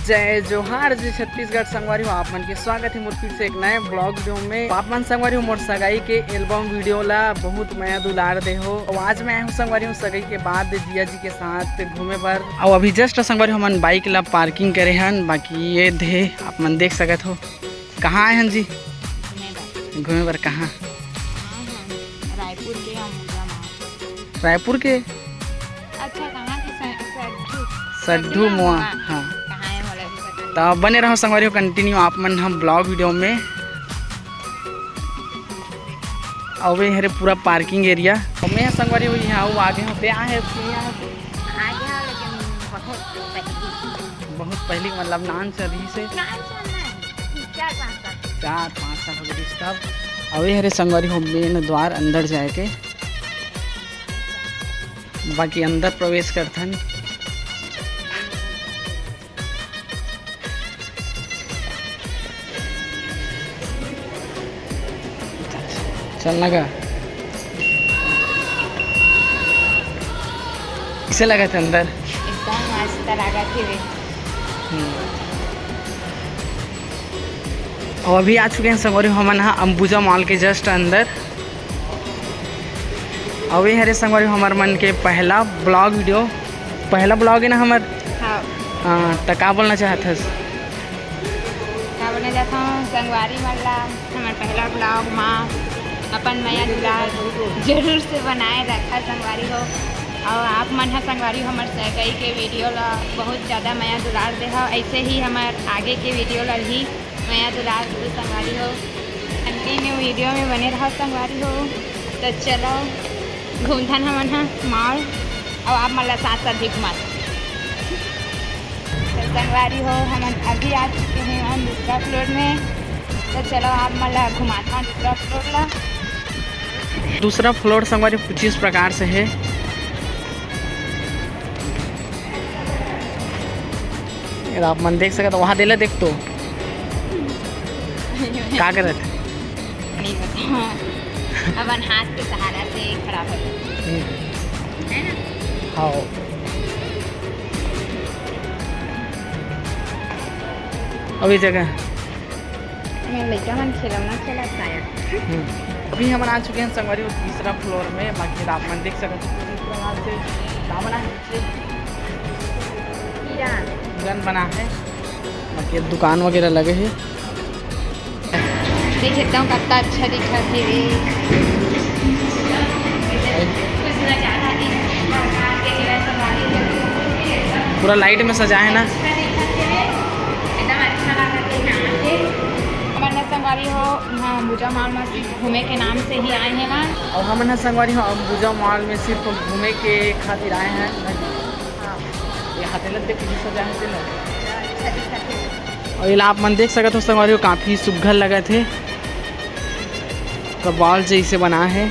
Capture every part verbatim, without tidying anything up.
जय जोहार, जय छत्तीसगढ़। संगवारी हो, आप मन के स्वागत हे मोर फिर से एक नए vlog video में। आप मन संगवारी हो, मोर सगाई के album video ला बहुत मया दुलार दे हो। अउ आज मैं आए हूँ संगवारी हो, सगाई के बाद जिया जी के साथ घूमे बर। अउ अभी just संगवारी हो, हमन bike ला parking करे हन, बाकी ये दे आप मन देख सकत हो। कहाँ आए हन जी? घूमे बर। घूमे बर कहाँ? हाँ, हाँ, रायपुर के अंबुजा माल। रायपुर के? अच्छा, कहाँ के? स-, सड्ढू। सड्ढू सड्ढू मोआ, मोआ। हाँ। कहाँ है, मोला भी पता नहीं। तो बने रहो संगवारी हो, continue आप मन हम vlog video में। अउ ये हरे पूरा parking area। अउ मैं संगवारी हो, यहाँ वो आगे हों, ते आए हैं, ते आए हैं। आगे हाँ, लेकिन बहुत पहली। बहुत पहली, मतलब नान चल रही से। नान चल रहा है। चार पाँच साल। चार पाँच साल हो गए तब। अउ ये हरे संगवारी हो main द्वार अंदर जाए के। बाकी अंदर प्रवेश करथन। चलना का? कइसे लगत हे अंदर? एकदम मस्त लागत हे रे। हम्म। अउ अभी आ चुके हैं संगवारी हो हमन ह अंबुजा माल के just अंदर। अउ ये हरे संगवारी हो हमर मन के पहला vlog video, पहला vlog है ना हमर। हाँ। हाँ, त का बोलना चाहत हस? का बोलना चाहत हूँ, संगवारी मन ला हमर पहला vlog मा अपन मया दुलार जरूर से बनाए रखा संगवारी हो। अउ आप मन ह संगवारी हो हमर सगाई के video ला बहुत ज़्यादा मया दुलार दे हो, ऐसे ही हमर आगे के video ला भी मया दुलार दे संगवारी हो। Continue video में बने रहो संगवारी हो। तो चलो घूमथन हमन ह माल, अउ आप मन ला साथ साथ भी घुमाथन। तो संगवारी हो, हमन अभी आ चुके हैं हम दूसरा floor में। तो चलो आप मन ला घुमाथन दूसरा floor ला। दूसरा floor संगवारी कुछ इस प्रकार से है। ये आप मन देख सकत हो, वहाँ देले देख तो। का करत? नहीं पता। अपन हाथ के सहारा से खड़ा हो। हम्म। है ना? हाँ। अभी जगह। मैं लइका मन खिलौना खेलत आया। हम्म। अभी हमन आ चुके हैं संगवारी हो तीसरा floor में। बाकी आप मन देख सकत हो किस प्रकार से का बना है पीछे। हीरा। गन बना है। बाकी दुकान वगैरह लगे हैं। देख एकदम कत्ता अच्छा दिखत हे रे। पूरा light में सजा है ना। एकदम अच्छा लागत हे यहाँ के। हमन ह संगवारी हो, यहाँ अंबुजा माल में सिर्फ घूमे के नाम से ही आए हैं ना। अउ हमन ह संगवारी हो अंबुजा माल में सिर्फ घूमे के खातिर आए हैं। हाँ। ये हथेला देख के सजा है तेला। अच्छा दिखत हे। अउ एला आप मन देख सकत हो संगवारी हो, काफी सुग्घर लगत हे। तो ball जैसे बना है।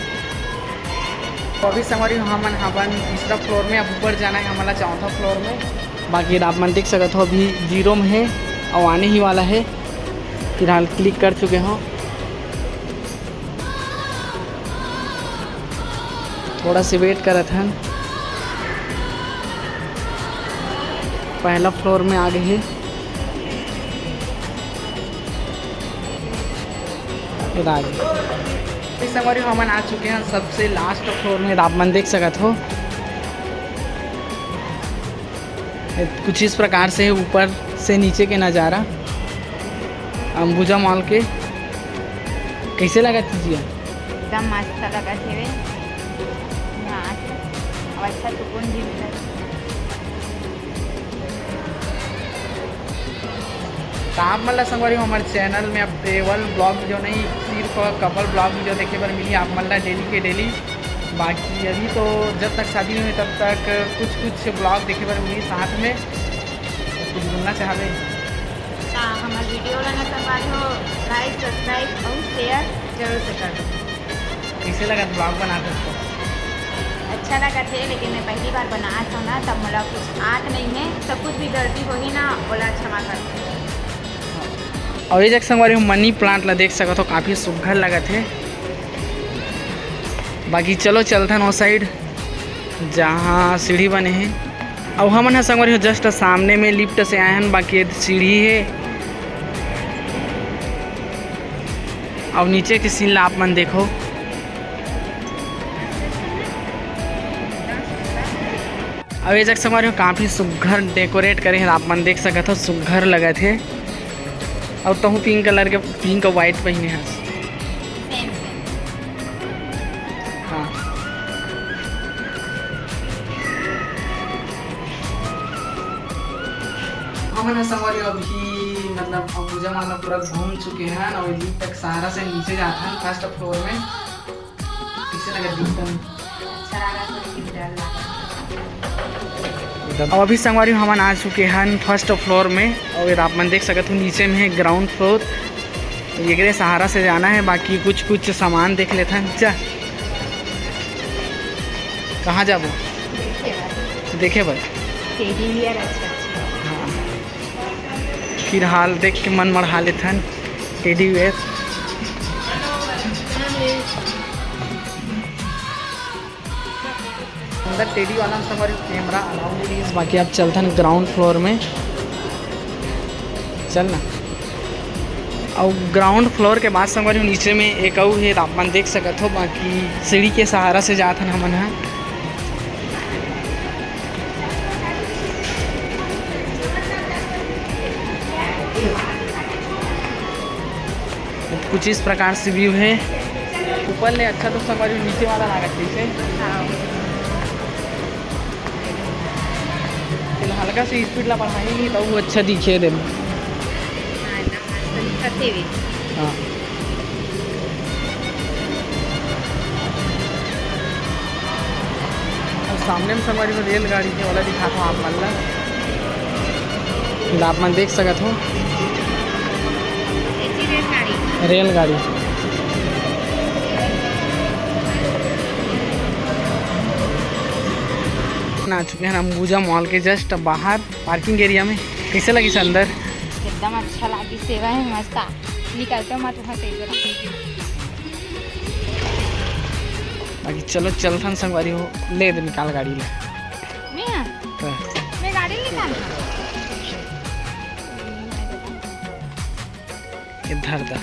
तो अभी संगवारी हो, हमन हवन तीसरा floor में, अब ऊपर जाना है हमला चौथा floor में। बाकी आप मन देख सकत हो, अभी zero में है, अउ आने ही वाला है। फिलहाल click कर चुके हो, थोड़ा से wait करत हन। पहला floor में आ गए हैं। इस संगवारी हो, हमन आ चुके हैं सबसे last floor में, आप मन देख सकत हो। कुछ इस प्रकार से ऊपर से नीचे के नज़ारा अंबुजा माल के। कैसे लगा तुझे? एकदम मस्त लगत हेवे। यहाँ आके अब अच्छा सुकून भी मिलत। तो आप मन ला संगवारी हो, हमर channel में अब travel vlog video नहीं, सिर्फ couple vlog video देखे बर मिली आप मन ला daily के daily। बाकी अभी तो जब तक शादी नहीं हुई तब तक कुछ कुछ vlog देखे बर मिली साथ में। तो कुछ बोलना चाहबे? हाँ, हमर video ला ना संगवारी हो, like, subscribe और share जरूर से कर दो। कैसे लगा vlog बनाते उसको? अच्छा लगा थे, लेकिन मैं पहली बार बनात हूँ ना, तब मोला कुछ आत नहीं है, तो कुछ भी गलती होही ना, ओला क्षमा कर। और ये जग संगवारी हो, money plant ला देख सकत हो, काफी सुघर लगत है। बाकी चलो चलथन ओ side, जहाँ सीढ़ी बने हैं। अउ हमन ह संगवारी हो just सामने में lift से आए हन, बाकी ये सीढ़ी हे। अउ नीचे के scene ला आप मन देखो। अउ ये जग संगवारी हो काफी सुग्घर decorate करे हे, आप मन देख सकत हो, सुग्घर लगत हे। अउ तहूँ pink colour के, pink अउ white पहिने हस। हाँ। हमन ह संगवारी अभी मतलब अंबुजा mall पूरा घूम चुके हन अउ lift के सहारा से नीचे जात हन first floor में। कैसे लगा lift में? अच्छा लगा, थोड़ी सी डर लगा। एकदम। अब अभी संगवारी हमन आ चुके हन first floor में अउ ये आप मन देख सकत हो नीचे में है ground floor। एकरे सहारा से जाना है, बाकी कुछ कुछ सामान देख लेथन। चल, कहाँ जाबो? देखे बर। देखे बर? Teddy bear अच्छा, अच्छा। हाँ। फिलहाल देख के मन मढ़ा लेथन teddy bear। अंदर teddy वाला में संगवारी camera allow नहीं है, बाकी आप चलथन ground floor में। चल ना। अउ ground floor के बाद संगवारी नीचे में एक अउ हे, आप मन देख सकत हो, बाकी सीढ़ी के सहारा से जात हन हमन ह। कुछ इस प्रकार से view है। ऊपर ले अच्छा तो संगवारी नीचे वाला लागत जैसे। हाँ। फिलहाल हल्का से speed ला बढ़ाएंगे तो वो अच्छा दिखे दे। हाँ, ना, मस्त दिखत हे भी। हाँ। अउ सामने में संगवारी में रेलगाड़ी हे, वाला दिखात हो आप मन ला। फिर आप मन देख सकत हो। ऐसी रेलगाड़ी। रेलगाड़ी। आ चुके हैं अंबुजा mall के just बाहर parking area में। कैसे लगिस अंदर? एकदम अच्छा लागिस, सेवा है मस्त। निकलते मत वहाँ से इधर। बाकी चलो चलथन संगवारी हो, ले दे निकाल गाड़ी ले। मैं? हाँ। मैं गाड़ी निकाल। इधर दा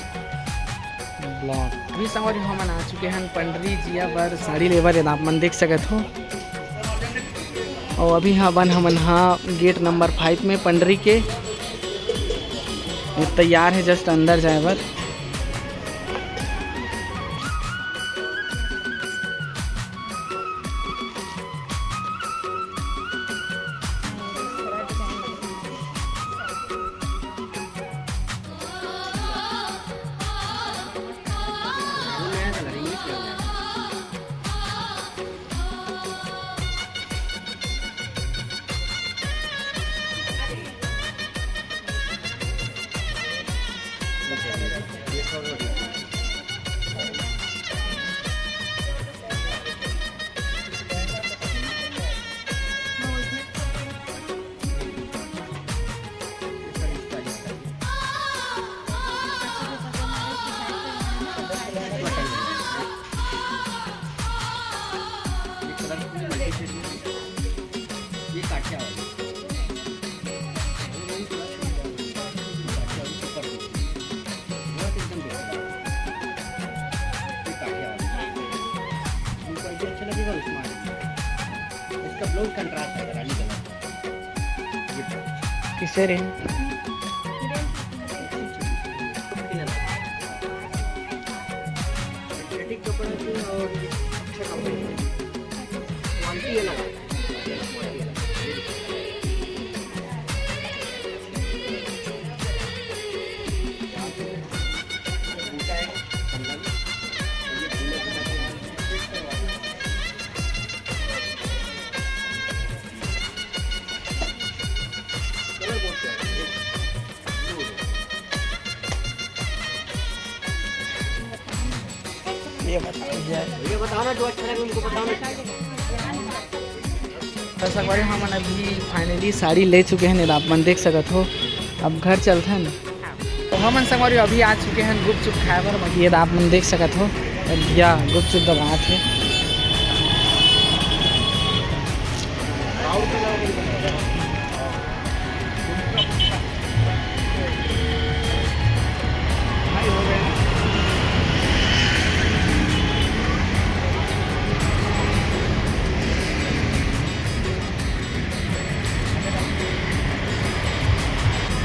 vlog। अभी संगवारी हमन आ चुके हैं पंडरी जिया बर साड़ी लेबर, ये आप मन देख सकत हो। अउ अभी हमन हमन हा gate number five में पंडरी के, ये तैयार है just अंदर जाए बर। ये काठियावाड़ी। बहुत एकदम बेहतरीन। ये काठियावाड़ी। तुमको जो अच्छा लगेगा, उसमें आ जाइए। इसका blouse contrast है, रानी colour। ये blouse। किसे रे? Synthetic कपड़ा से और ये अच्छा कपड़ा है। Quality अलग है। ये बताओ भैया। भैया बताओ ना, जो अच्छा लगे उनको बताओ ना। तो संगवारी, हमन अभी finally साड़ी ले चुके हैं, आप मन देख सकत हो। अब घर चलथन। तो हमन संगवारी अभी आ चुके हैं गुपचुप खाए बर। ये आप मन देख सकत हो, भैया गुपचुप दबात है।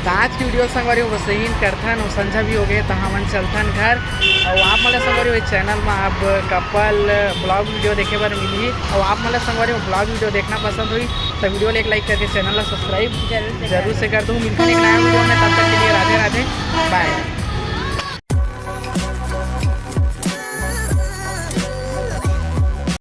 आज की वीडियो संगवारी हो बस यही करथन, अउ संझा भी हो गए, त हमन चलथन घर। अउ आप मन ला संगवारी हो, इस चैनल में आप कपल ब्लॉग वीडियो देखे बर मिलही। अउ आप मन ला संगवारी हो, ब्लॉग वीडियो देखना पसंद हुई, तो वीडियो ला एक लाइक करके चैनल ला सब्सक्राइब जरूर से कर दो। मिलथन एक नया वीडियो में, तब तक के लिए राधे राधे, बाय।